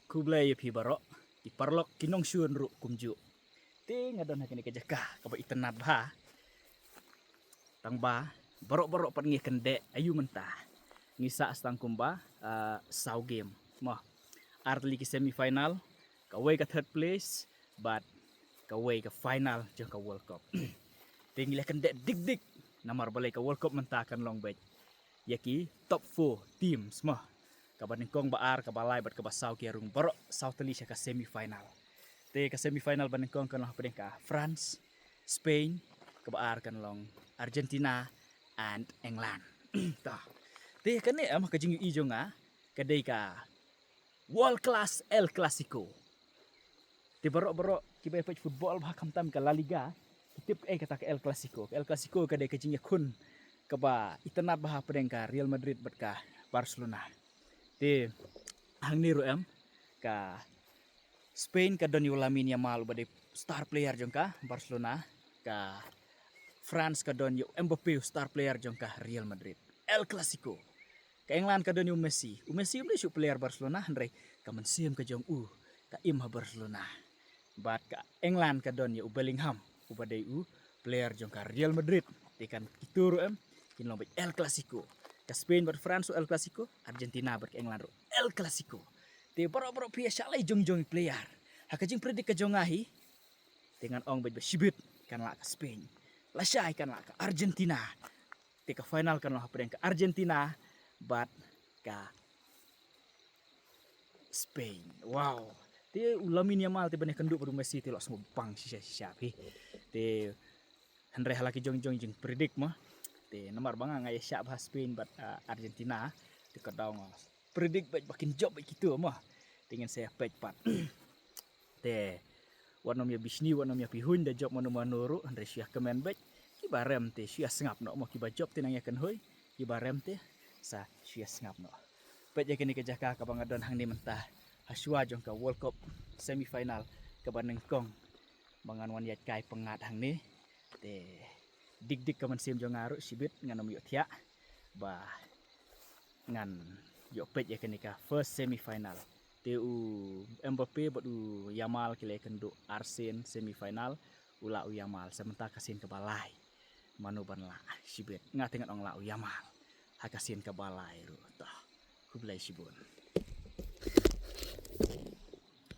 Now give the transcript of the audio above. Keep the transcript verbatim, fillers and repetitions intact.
Khublei ïa phi baroh ki paralok ki nongshun ruh kumjuh. Te nga don ha kane ka jaka kaba itynnad bha. Tang ba baroh baroh pat ngi kyndit aïu mynta. Ngi sah tang kumba, ah, saw game. Mo. Ar tylli ki semi final, kawei ka third place, bad kawei ka final jong ka World Cup. Te ngi la kyndit dik dik namar balei ka World Cup mynta kan long beit ïa ki top four teams mo. Kaba nyngkong, ba ar, kaba lai bad kaba saw ki ïa rung baroh saw tylli sha ka semi final. Te ka semi final ba nyngkong kan long hapdeng ka France, Spain, kaba ar kan long Argentina and England. Te kane em ka jingïohi jong nga ka dei ka world class El Clasico. Te baroh baroh kiba ïa peit football bha khamtam ka La Liga ki tip kaei kata ka El Clasico. Ka El Clasico ka dei ka jingïakhun kaba itynnad bha hapdeng ka Real Madrid bad ka Barcelona. Te hangne ruh em ka Spain ka don ïa u Lamine Yamal uba dei star player jong ka Barcelona, ka France ka don ïa u Mbappe u star player jong ka Real Madrid. El Clasico. Ka England ka don ïa u Messi. U Messi um dei shuh player Barcelona hynrei ka mynsiem ka jong u ka im ha Barcelona. Bad ka England ka don ïa u Bellingham uba dei u player jong ka Real Madrid. Te kan kito ruh em kin long beit El Clasico. Ka Spain bad France ruh El Clasico, Argentina bad ka England ruh El Clasico. Te baroh baroh phi ïa shah lei jong jong i player. Ha ka jingpredict ka jong nga hi, te ngan ong beit ba shibit kan lah ka Spain, lashai kan lah ka Argentina. Te ka final kan long hapdeng ka Argentina bad ka Spain. Wow. Te u Lamine Yamal te ban ïakynduh bad u Messi te lah sngewbang shisha shisha phi. Te hynrei ha la ki jong jong jingpredict mo. Te namar ba nga nga ïa shah bha Spain bad, ah, Argentina, te ka daw nga predict beit ba kin jop beit kito mo. Te ngin sa ïa peit pat. Te wat nym ïa bishni, wat nym ïa pihuiñ da jop mano mano ruh, hynrei shu ïa kmen beit. Kiba rem te shu ïa sngap noh mo, kiba jop te nang ïa kynhoi, kiba rem te sa shu ïa sngap noh. Peit ïa kane ka jaka kaba nga don hangne mynta, ha shuwa jong ka World Cup semi final kaba nyngkong ba ngan wan ïaid kai pyngngad hangne. Te dik dik ka mynsiem jong nga ruh shibit, ngan ym ïohthiah ba ngan ïoh peit ïa kane ka first semi final. Te u Mbappe bad u Yamal ki la ïakynduh arsien semi final, u lah u Yamal. Sa mynta ka sien kaba lai, mano ban lah? Shibit, nga te ngan ong lah u Yamal ha ka sien kaba lai ruh. Toh, khublei shibun.